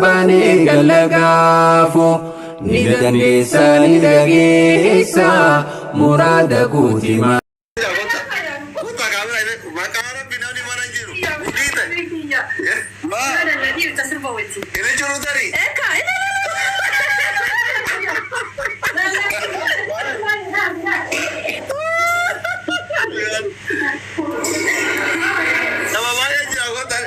Baanee galla gaafo ni dandeessa ni dhageessa muraada kooti. Kottaa kaamera maqaa rabbi namni mana hin jiru. Gudii ta'e. Maa inni jiru tarii. Nama baay'ee jira kottaa.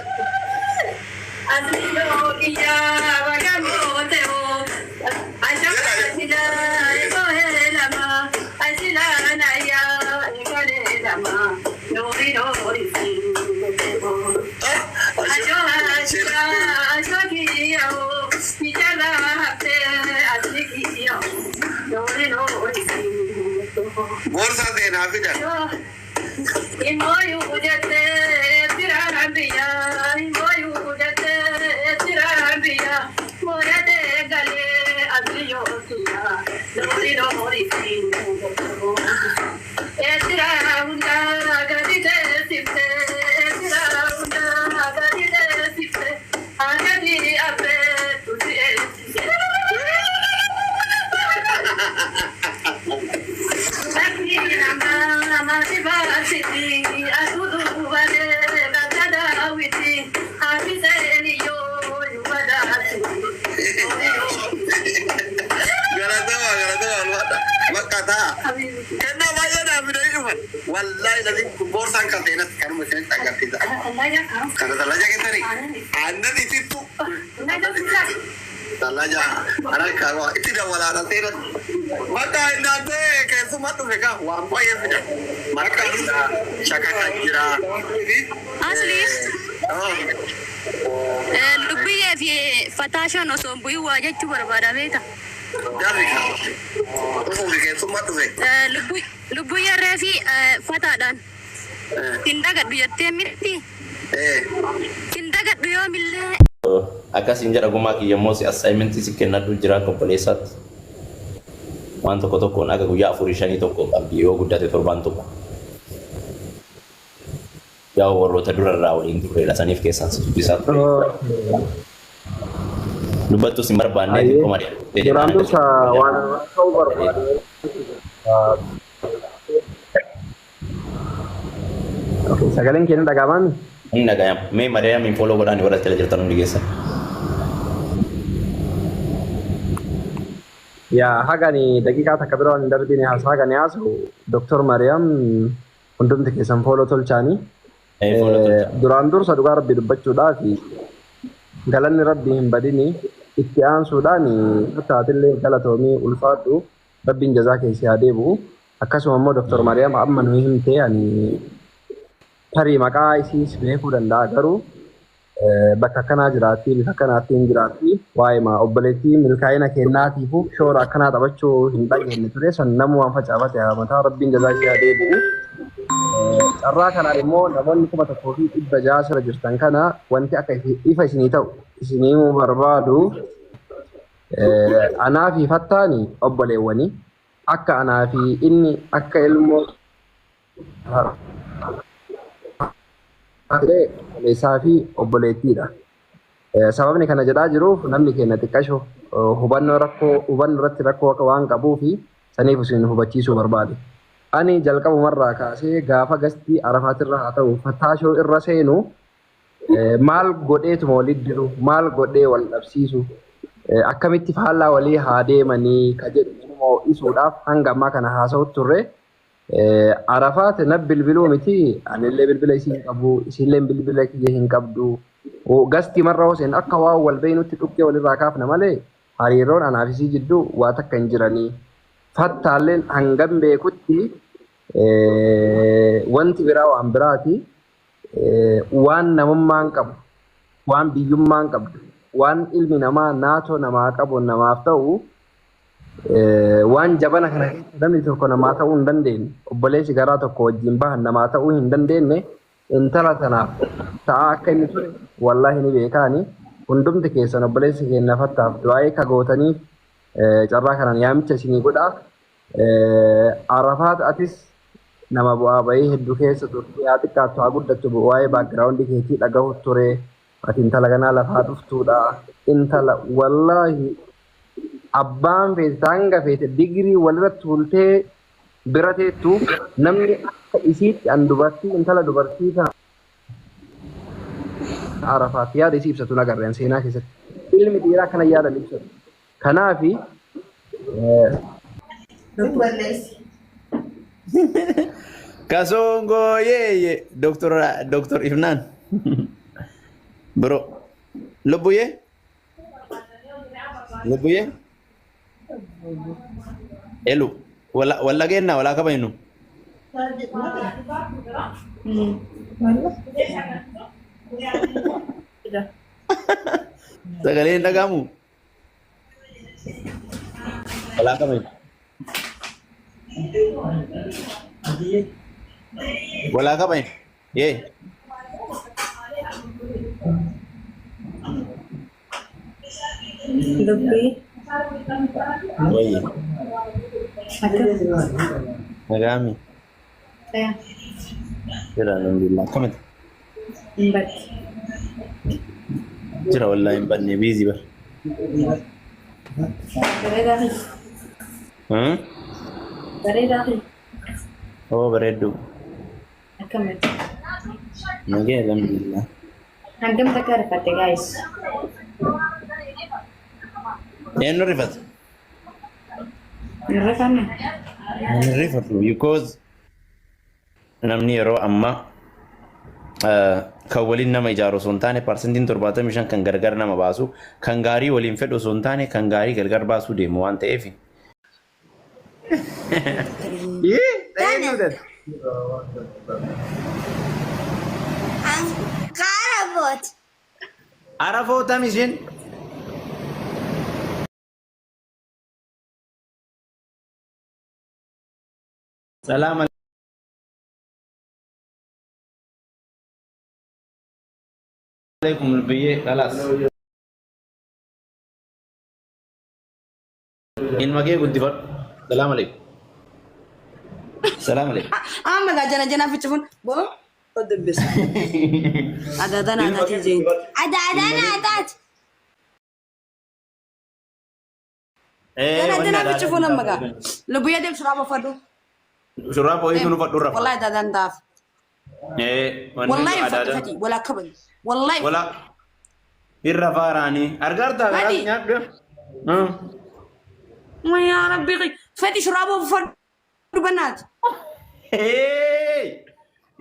Boorsaa seenaa fidan. Galatama galatama alwaadha. Bakka ta'a. Kennaa baay'ee naa fidanii dhufan. Wallaahi lafin boorsaan kan seenas kanuma isinitti agarsiisa. Kana talaja keessanii aannan itittu. Talaja harka itti dabalaadha seenas. Bakka innaantee keessummaa dhufe kaa waan baay'ee fidan. Marqaa jira, shakaka jira. Asli lubbiyyee fi fataashaan osoo hin bu'in waa jechuu barbaada beekta. Jarri kaa. Dhufuufi keessummaa dhufe. Lubbiyyee fi fataadhaan hin dagadhu jettee miti. Hin dagadhu yoomillee. Akkasiin jedha gumaa kiyya immoo si assignmentii si kennadhu jira akka obboleessaatti. Waan tokko tokkoon akka guyyaa afurii shanii tokko qabdi yoo guddate torbaan tokko. Yaa warroota durarraa waliin turreedha saniif keessaan si dubbisaa ture. Dubbattus hin barbaanne xiqqoo mari'attee Duraan dursa waan ta'uu barbaadu. Sagaleen keenya dhaga'amaa? Hin dhaga'ama. Mee Mariyaamiin follow godhaan warra jala jirtan hundi keessan. Yaa hagani daqiiqaa takka biroo hin darbine haasaa hagani haasa'u Dr. Mariyaam hundumti keessan follow tolchaanii. Follow tolchaa. Duraan dursa dhugaa rabbii dubbachuudhaaf galanni rabbii hin badini itti aansuudhaan taatillee galatoomii ulfaadhu rabbiin jazaa keessi haa deebi'u. Akkasuma immoo Dr. Mariyaam amma nuyi himtee ani tarii maqaa isiis beekuu danda'a garuu bakka akkanaa jiraatti bifa akkanaatti hin jiraatti waa'ee maa obboleettii milkaa'ina kennaatiifu shoora akkanaa taphachuu hin dhageenye ture san namuu waan facaafate haa rabbiin jazaa ishee haa deebi'u. Carraa kanaan immoo namoonni 1600 sirra jirtan kana wanti akka ifa isinii ta'u isinii himuu barbaadu anaa fi fattaani obboleewwanii akka anaa fi inni akka ilmoo obboleessaa fi obboleettiidha. Sababni kana jedhaa jiruuf namni keenya xiqqasho hubannoo rakkoo hubannoo irratti rakkoo akka waan qabuu fi saniif isin hubachiisuu barbaade. Ani jalqabumarraa kaasee gaafa gastii Arafaatirra haa ta'u fattaashoo irra seenu maal godheetuma walit diru maal godhee wal dhabsiisu akkamitti faallaa walii haa deemanii ka jedhu inuma ho'isuudhaaf hanga ammaa kana haasa'utti turre. Arafaat na bilbiluu miti anillee bilbila isii hin qabu isiillee bilbila kiyya hin qabdu. Gastii marra hoseen akka waan wal beeynutti dhukkee walirraa kaafna malee hariiroon anaaf isii jidduu waa takka hin jiranii. Fattaalleen hangam beekutti wanti biraa waan biraati. Waan namummaan qabu, waan biyyummaan qabdu, waan ilmi namaa naatoo namaa qabu namaaf ta'u waan jabana kana keessa namni tokko namaa ta'uu hin dandeenye obboleessi garaa tokko wajjin bahan namaa ta'uu hin dandeenye intala tanaaf ta'a akka inni ture wallaahi ni beekaani hundumti keessan obboleessi keenya fattaaf du'aa'ee ka gootaniif carraa kanaan yaamicha isinii godha. Arafaat atis nama bu'aa bahii hedduu keessa turte haa xiqqaattu haa guddattu waa'ee background keetii dhagahu ture. Ati intala ganaa lafaa dhuftuudha. Intala wallaahi abbaan feete hanga feete digirii walirratti hultee bira teettu namni akka isiitti an dubartii intala dubartii kana Arafaatti yaada isii ibsatu nagarre an seenaa keessatti. Ilmi dhiiraa kana yaadan ibsatu. Kanaafi Kasongo yeye Dr. Dr. Ifnan. Bro. Lubbuye? Lubbuye? Elu. Wala wala genna wala kabaynu. Sagalee hin dhagahamu? Wala kabaynu. Wala kabaynu. Ye. Dubbii Wayye. akkam Nagaami. ta'e Jira alhamdulillah. Akkamitti? hin badde. Jira wallahi hin badne biizii bar. Bareedaa fi Hmm? bareedaa fi Oo bareedduu. akkamitti? Nagee alhamdulillah. Hangam takka rifatte guys? Eenyu rifata? Hin rifanne? Hin rifatu because namni yeroo ammaa kan waliin nama ijaaru osoo hin taane 75% kan gargar nama baasu kan gaarii waliin fedhu osoo hin taane kan gaarii gargar baasuu deemu waan ta'eef. Kaaraboot. Arafootam isheen. Salaam alaikum biyyee khalaas. Ilma kee guddifadhu. Salaam alaikum. Salaam alaikum. Amma gaa jana jana fichuun boo dubbisa. Adaadaan aadaatii jeen. Adaadaan aadaati. Jana jana fichuun amma gaa. Lubbuyyee deem shuraaba uffadhu. Shurraaba wayiitu nu fadhu rafa. Wallahi adaadaan taaf. Wanni Wallahi uffadhu adaadaan. fati walaa kabaju. Wallahi. Wala irra faaraanii. Argaartaa garaa Fati. nyaadhu. Yaa Rabbi fati shuraaba uffadhu bannaati.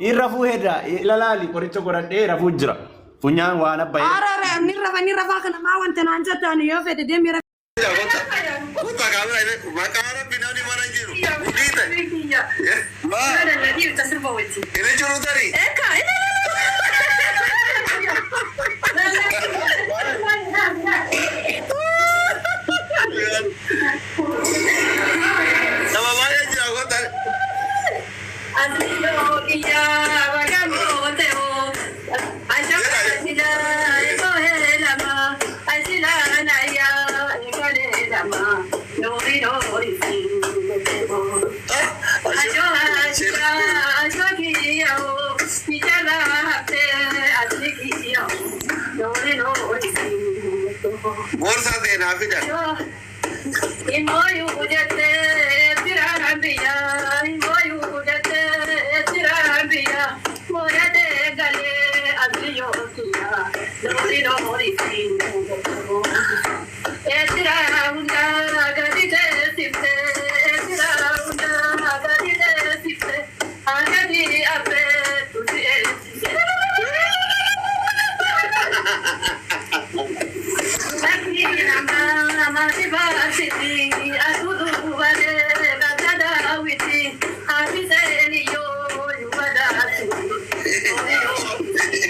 Irra fuuheedha. Ilalaali qoricha godhadhee rafuu jira. Funyaan waan abbayee. Ara ni rafa ni rafaa kana maa wanta naan jettaan yoo fedhe deemi rafa. Kota kaamera maqaa rabbi namni mana hin jiru. Gudii ta'e. Maa inni jiru tarii. Nama baay'ee jira kota. Boorsaa seenaa fidan.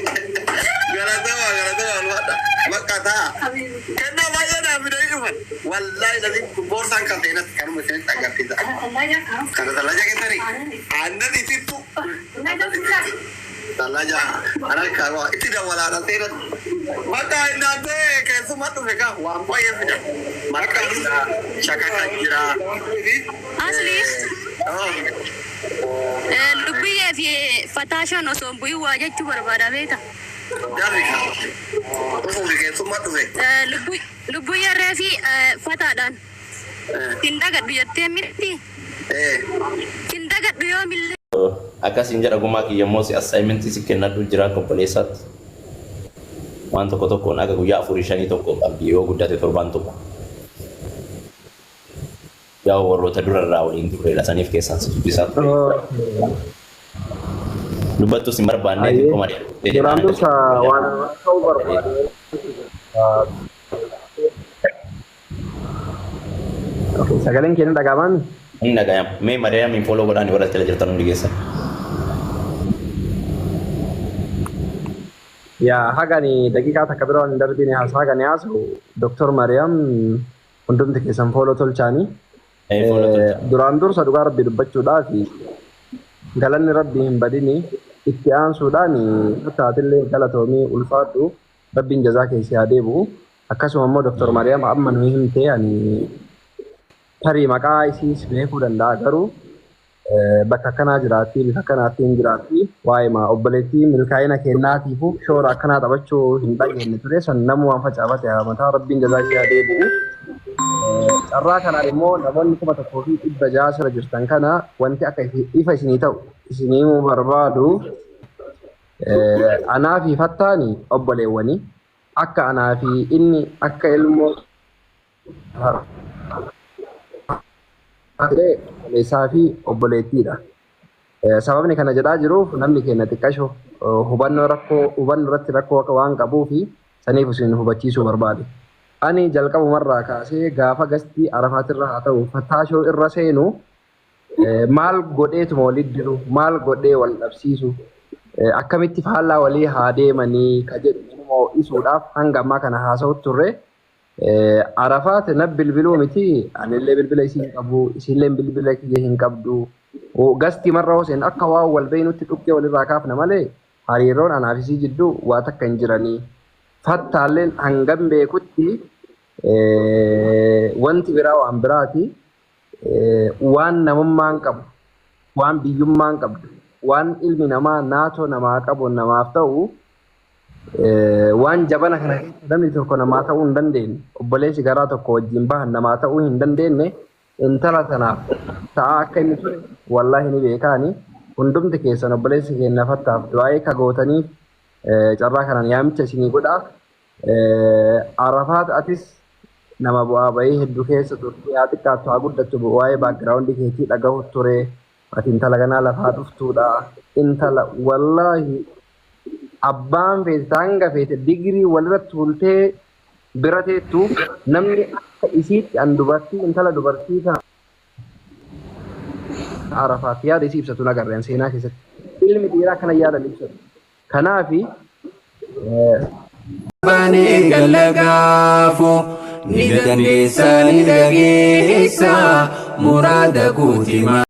Galatama galatama alwaadha. Bakka ta'a. Kennaa baay'ee naaf fidanii dhufan. Wallaahi lafin boorsaan kan seenatti kanuma isinitti agarsiisa. Kana talaja keessanii aannan itittu. Talaja harka itti dawwalaadha seenatti. Bakka innaatee keessummaa dhufe kaa waan baay'ee fidan. Marqa jira, shakaka jira. Asli lubbiyyee fi fataashaan osoo hin bu'in waa jechuu barbaada beekta. Jarri dhufuufi keessummaa dhufe. Lubbuu yarree fi fataadhaan. Hin dagadhu jettee miti. Hin dagadhu yoomillee. Akkasiin jedha gumaa kiyya immoo si assignmentii si kennadhu jira akka obboleessaatti. Waan tokko tokkoon akka guyyaa afurii shanii tokko qabdi yoo guddate torbaan tokko. Yaa warroota durarraa waliin turreedha saniif keessaan si dubbisaa ture. Dubbattus hin barbaanne xiqqoo malee. Duraan dursa waan ta'uu barbaade. Sagaleen keenya dhaga'amaa? Inni dhaga'ama. Mee Mariyaamiin follow godhaan warra jala jirtan hundi keessan. Yaa hagani daqiiqaa takka biroo hin darbine haasaa hagani haasa'u Dr. Mariyaam hundumti keessan follow tolchaanii. Follow tolchaa. Duraan dursa dhugaa rabbii dubbachuudhaaf galanni rabbii hin badini itti aansuudhaan taatillee galatoomii ulfaadhu rabbiin jazaa keessi haa deebi'u. Akkasuma immoo Dr. Mariyaam amma nuyi himtee ani tarii maqaa isiis beekuu danda'a garuu bakka akkanaa jiraatti bifa akkanaatti hin jiraatti waa'ee maa obboleettii milkaa'ina kennaatiifu shoora akkanaa taphachuu hin dhageenye ture san namuu waan facaafate mataa rabbiin jazaa ishee haa deebi'u. Carraa kanaan immoo namoonni 1600 sirra jirtan kana wanti akka ifa isinii ta'u isinii himuu barbaadu anaa fi fattaani obboleewwanii akka anaa fi inni akka ilmoo obboleessaa fi obboleettiidha. Sababni kana jedhaa jiruuf namni keenya xiqqasho hubannoo rakkoo hubannoo irratti rakkoo akka waan qabuu fi saniif isin hubachiisuu barbaade. Ani jalqabumarraa kaasee gaafa gastii Arafaatirra haa ta'u fattaashoo irra seenu maal godheetuma walit diru maal godhee wal dhabsiisu akkamitti faallaa walii haa deemanii ka jedhu inuma ho'isuudhaaf hanga ammaa kana haasa'utti turre. Arafaat na bilbiluu miti anillee bilbila isii hin qabu isiillee bilbila kiyya hin qabdu. Gastii marra hoseen akka waan wal beeynutti dhukkee walirraa kaafna malee hariiroon anaaf isii jidduu waa takka hin jiranii. Fattaalleen hangam beekutti wanti biraa waan biraati. Waan namummaan qabu, waan biyyummaan qabdu, waan ilmi namaa naatoo namaa qabu namaaf ta'u waan jabana kana keessa namni tokko namaa ta'uu hin dandeenye obboleessi garaa tokko wajjin bahan namaa ta'uu hin dandeenye intala tanaaf ta'aa akka inni ture wallaahi ni beekaani. Hundumti keessan obboleessi keenya fattaaf du'aa'ee ka gootaniif carraa kanaan yaamicha isinii godha. Arafaat atis nama bu'aa bahii hedduu keessa turte haa xiqqaattu haa guddattu waa'ee background keetii dhagahu ture. Ati intala ganaa lafaa dhuftuudha. Intala wallaahi abbaan feete hanga feete digirii walirratti hultee bira teettu namni akka isiitti an dubartii intala dubartii kana Arafaat yaada isii ibsatu nagarreen seenaa keessatti. Ilmi dhiiraa kana yaada ibsatu. Kanaafi Banee gallagaafu ni dandeessa ni dhageessa muraada kooti.